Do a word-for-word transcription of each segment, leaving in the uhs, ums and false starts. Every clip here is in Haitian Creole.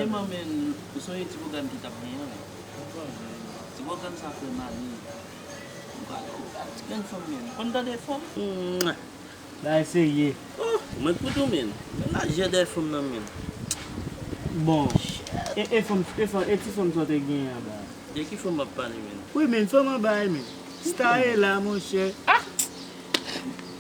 Vreman, men, ou sonje ti pwogram ki t ap genyen an? Ti pwogram sa fè m ale. M pral, m pral ti grenn fanm, men. Ou konn tande fanm? Mwah. Bagay serye. Oh, mwen kout ou, men. Men lajè dèyè fanm nan, men. Bon, e, e fanm, e fanm, e ti fanm sa w te genyen anba a? De ki fanm w ap pale, men? Wi, men, fanm anba a, men. Stayela, monchè. Ah!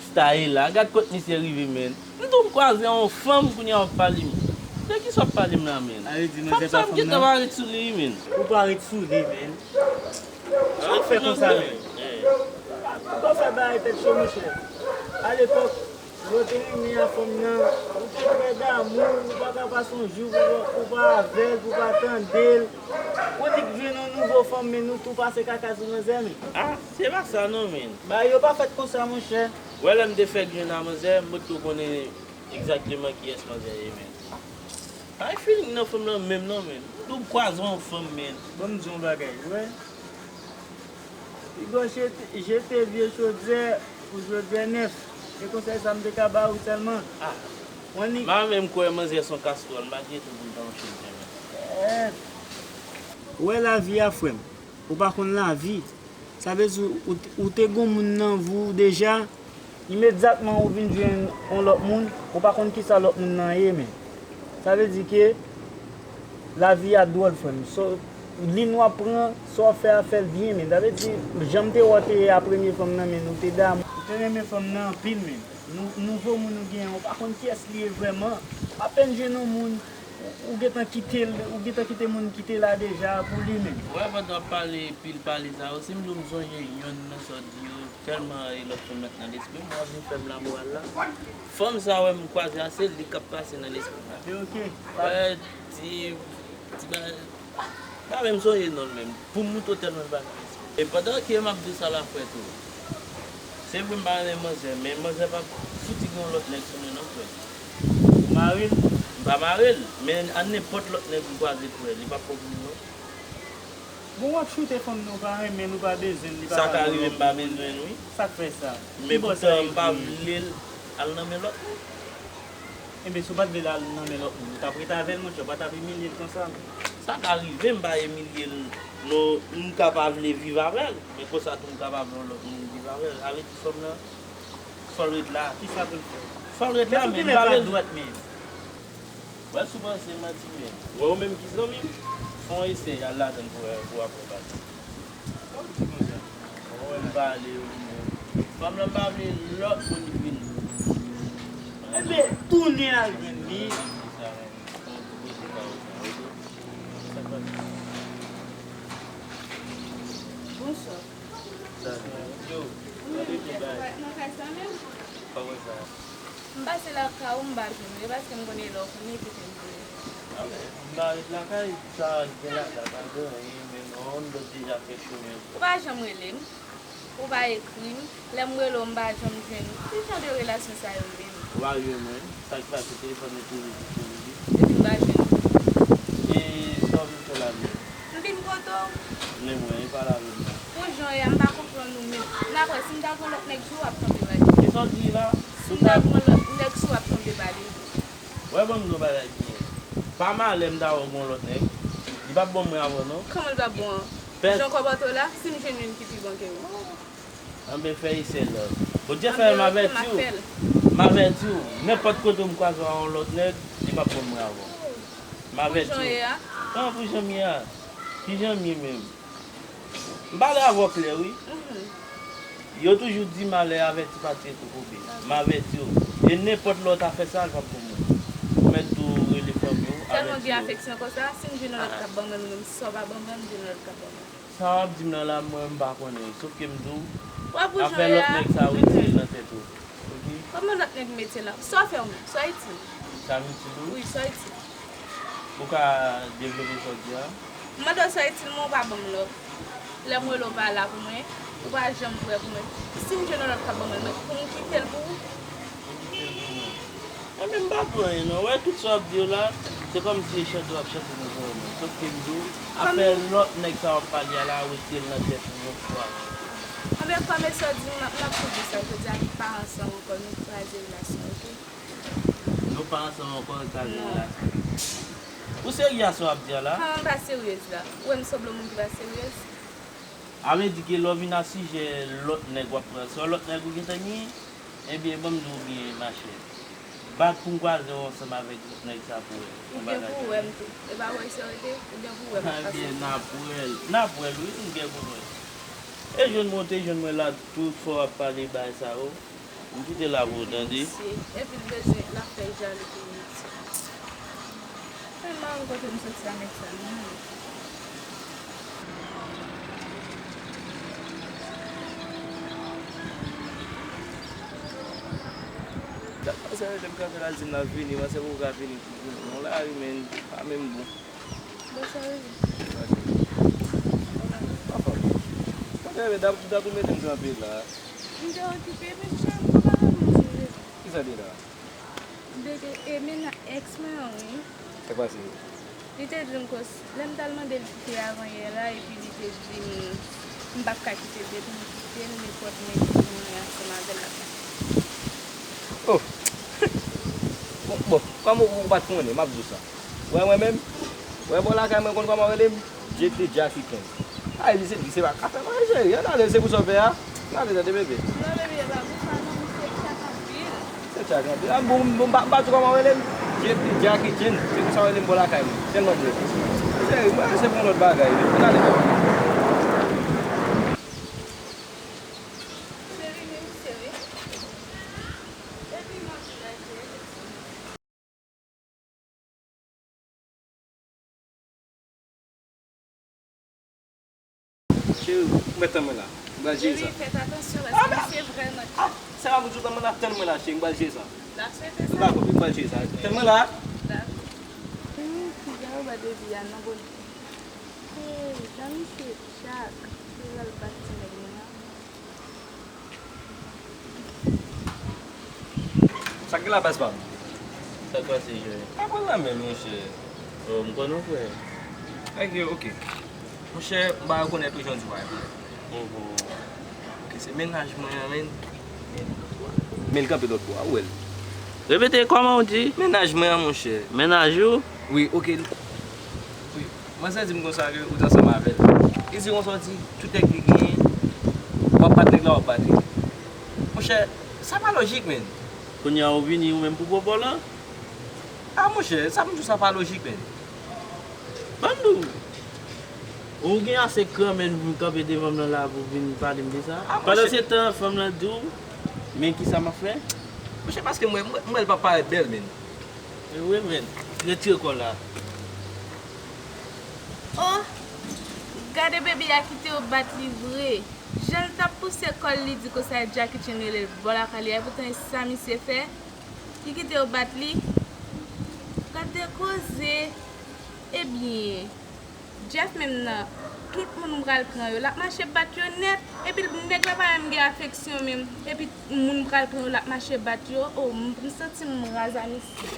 Stayela, gad kot misye rive, men. M tou m kwaze yon fanm kounye a w ap pale m. De kisa w ap pale m la, men? Sa vle di fanm sa m gentan pa ret sou li, men. Ou pa ret sou li, men. Sa w fè konsa, men? Ou pa fè bagay tèt cho, monchè. Alepòk, lè w te renmen a fanm nan, ou te prè damou, ou pa ka pase yon jou pou, pou pa avè l, pou pa tande l. Ou di k jwenn yon nouvo fanm, men nou tou pase kaka sou manzè, men. Ah, se pa sa non, men. Bagay yo pa fèt konsa, monchè. Wè, lè m te fèk jwenn a manzè, m pot ko konnen egzakteman kiyès manzè ye, men. Ay, feeling nan fanm nan menm non, men. M tou kwaze yon fanm, men. Ban m di w yon bagay, wè. Piga w jete, jete vye chodyè pou chodyè nèf. Se konsèy sa m te ka ba ou sèlman. Ah. Mwen ni. M pa menm kwè manzè se yon kastwòl, m pa gen tou pou l ta yon chodyè, men. Eh. Ou wè lavi a, frè m. Ou pa konn lavi. Sa vle di ou, ou te gon moun nan vi w deja, imedyatman ou vin jwenn yon lòt moun, ou pa konn kisa lòt moun nan ye, men. Sa vle di ke lavi a dwòl, frè m. So, liy w ap pran, sa w ap fè a, fè l byen, men. Sa vle di, jan m te wè w te ye a premye fanm nan, men, ou te damou. Ou te renmen fanm nan anpil, men. Nou, nouvo moun ou genyen, ou pa konn kiyès li ye vrèman. Apèn jwenn yon moun, ou, ou gentan kite l, ou gentan kite moun ki te la deja pou li menm. Wè, pandan w ap pale pil pale sa yo, si m di w m sonje yonn nan sa w di yo, tèlman e lòt fanm nan t nan lespri m, w ap vin fè m lamoral la. Fanm sa wè m kwaze a, se li k ap pase nan lespri m la. Ok, ok. Wè, ti, ti bagay. M pa menm sonje non l menm. Pou m moute w tèlman l pa nan lespri. E pandan ke m ap di w sa la, frè tou. Se vre m pa renmen manzè, men manzè pa fouti gen yon lòt nèg sou li non, frè. Ou mare l? M pa mare l, men a nenpòt lòt nèg m kwaze, frè, li p ap konprann non. Bon, w ap choute fanm nou pa renmen, nou pa bezwen l, li pa. Sa ka rive m pa bezwen l, wi. Sa k fè sa? Men poutan m pa vle l al nan men lòt moun. Enben, si w pa t vle l al nan men lòt moun, ou t ap ret avè l, monchè, ou pa t ap imilye l konsa. Sa ka rive, m pa imilye l, non, m ka pa vle viv avè l, men konsa tou m ka pa vle yon lòt moun viv avè l. Sa vle di fanm nan, fò l ret la. Kisa pou l fè? Fò l ret la, men m pa vle l. Wè, si w panse m manti, men wè, ou menm ki zanmi m, fè yon esèy, al ladan l pou wè, pou w ap wè bagay. Sa w di konsa? Mwen pale wi, men fanm nan pa vle lòt moun vin. Enben, tounen al jwenn li. Bonswa. Yo, gade ti bagay. Nan kay sa menm? Kòman sa? M pase lakay ou, m pa jwenn ou. E paske m konnen lè w konnen kite m pou ou. A, men, m pa ret lakay, sa gen lakay, pa gen anyen, men non, m dwe deja fè chemen. Ou pa janm rele m, ou pa ekri m, lè m rele w, m pa janm jwenn ou. Ki jan de relasyon sa yo menm? Ou pa jwenn mwen, sa k pase, telefòn mwen toujou disponib. Epi m pa jwenn ou. E sa w vin fè la menm? M vin kote w. Men mwen, e pa la menm non. Pou jan w ye a, m pa konprann ou menm. Daprè, si m ta gen yon lòt nèg sou ou, w ap tonbe ba li. E sa w di la? Si m ta gen yon lòt nèg sou ou, w ap tonbe ba li. Wè, ban m di w yon bagay byen. Pa malè m ta wè w gen yon lòt nèg. Li p ap bon mwen avè w non. Kòman l p ap bon an? Jan w konpòte w la, si m jwenn youn ki pi bon ke ou. Anben, fè esèy la. Bondye fè m avèti w. M avèti w. Nenpòt kote m kwaze w a yon lòt nèg, li p ap bon mwen avè w. M avèti w. Pou jan w ye a? An, pou jan m ye a. Ki jan m ye menm? M pale avè w klè, wi. Yo toujou di malè avèti pa tiye kou kobe. M avèti w. E nenpòt lè w ta fè sa, l p ap bon mwen. Ou mèt tou rele fanmi w, avèti yo. Tèlman gen afeksyon konsa, si m jwenn yon lòt k ap ban mwen l, ou menm, sa w pa ban mwen, m jwenn yon lòt k ap ban mwen. Sa w ap di m nan la, mwen, m pa konnen. Sof ke m di w, afè lòt nèg sa, retire l nan tèt ou. Ok? Kòman lòt nèg mete la? Sa w fè w menm? Sa w itil? Sa m itil ou? Wi, sa w itil. Ou ka devlope sa w di a? M mande w sa w itil mwen, ou pa ban m lòt. Lè m rele w pa la pou mwen, ou pa janm prè pou mwen. Si m jwenn yon lòt k ap ban mwen l, mwen pou m kite l pou ou? Ou kite l pou mwen? Enben, m pa pou anyen non. Wè, tout sa w ap di yo la, se kòmsi e chante w ap chante nan zòrèy mwen. Sof ke m di w, afè lòt nèg sa w ap pale a la, retire l nan tèt ou yon fwa. Anben, kòm e sa w di m, m ap, m ap tou di sa, jodi a nou pa ansanm ankò, nou kraze relasyon, ok? Nou pa ansanm ankò, nou kraze relasyon. Ou serye a sa w ap di a la? Kòman m pa seryez la? Ou wè m sanble yon moun ki pa seryez? A vle di ke lè w vin a sijè lòt nèg w ap pran, se yon lòt nèg ou gentan genyen? Ebyen, ban m di w byen, machè. Bat pou m kwaze w ansanm avèk lòt nèg sa pou wè. Ou gen pou w wè m tou. E pa wè sa w rete? Ou gen pou w wè m ap pase. Ebyen, n ap wè l. N ap wè l, wi, m gen pou m wè l. E jwenn mwen, w te jwenn mwen la, tout fwa w ap pale bagay sa yo. M kite la pou ou tande. Mesye, epi l bezwen, l ap fè jalou pou mesye. Men m pa konn kote m soti a nèg sa non. Sa, sa, lè m kanpe la, l di m l ap vini, panse pou w ka vini. Non, la, wi, men, pa menm bon. Bonswa, Rene. Anfòm. Mwen te renmen dat, dat ou mete m kanpe la. M te okipe, men cheri, m pa ka rann ou sou rezo. Kisa te la? M te, e, men èks mwen an, wi. Sa k pase? Li te di m kòs, lè m t al mande l kite avan yè la, epi li te di m, m p ap ka kite l, depi m kite l, nenpòt nèg ki gen mwen ansanm avè l, l ap mache. Oh! Bon, bon, kòm ou, ou pa t konnen, m ap di w sa. Wè mwen menm, wè bò lakay mwen konn kòman w rele m? Jeffrey Jackie Chan. Ay, li se, li se pa ka fè manje, ann ale, se pou sa w fè a. Ann ale, tande bebe. Non, bebe, e pa pou sa non, misye tchak anpil. Se tchak anpil. A, bon, bon, m pa, m pa di w kòman w rele m? Jeffrey Jackie Chan. Se pou sa w rele m bò lakay mwen. Tèlman m rele. Seri, mwen se pou yon lòt bagay, wi. Ann ale, bebe. Seri, men misye, wi. Epi m ap di bagay, seri. Cheri, ou mèt tann mwen la. M pral jere sa. Baby, fèt atansyon paske misye vrèman tchak. Ah, sa m ap di w, tann mwen la, tann mwen la, cheri, m pral jere sa. N ap swete sa. Dakò, m pral jere sa. Tann mwen la. Dakò. Hmm, piga yo ba Baby a nan bon. Hey, jan misye tchak. Li pral bat ti nèg mwen an. Sa k gen la baz pa m? Sa k pase, Joe? Pa pran la menm, monchè. Oh, m konn ou, frè. Ok, ok. Monchè, m pa rekonèt ou jan w di w pa rekonèt. Mhm. Ok, se mennaj mwen an, menn. Men l kanpe lòt bò a, ou wè l. Repete, kòman w di? Mennaj mwen an, monchè. Mennaj ou? Wi, ok. Wi, manzè di m konsa ke ou t ansanm avè l. Li di konsa w di tout nèg li genyen, w ap bat nèg la, w ap bat li. Monchè, sa pa lojik, menn. Kounye a ou vini ou menm pou pwopo lan? A, monchè, sa m di w sa pa lojik, menn. Ban m di w, ou gen ase kran, menn, pou vin kanpe devan m nan la pou vin pale m de sa. A, monchè. Pandan se tan, fanm lan di w, men kisa m ap fè? Monchè, paske mwen, mwen, mwen, l pa parèt bèl, menn. Wi, men, retire kò w la. Oh, gade bebe a kite yo bat li vre. Jan l t ap pouse kò l, li di konsa e Jackie Chan rele l bò lakay li a, epoutan e sa misye fè. Li kite yo bat li. Gade koze. Ebyen, Jeff menm nan, tout moun m pral pran yo, l ap mache bat yo nèt. Epi nèg la pa menm gen afeksyon menm. Epi moun m pral pran yo, l ap mache bat yo. Oh, m, m santi m raz a misye.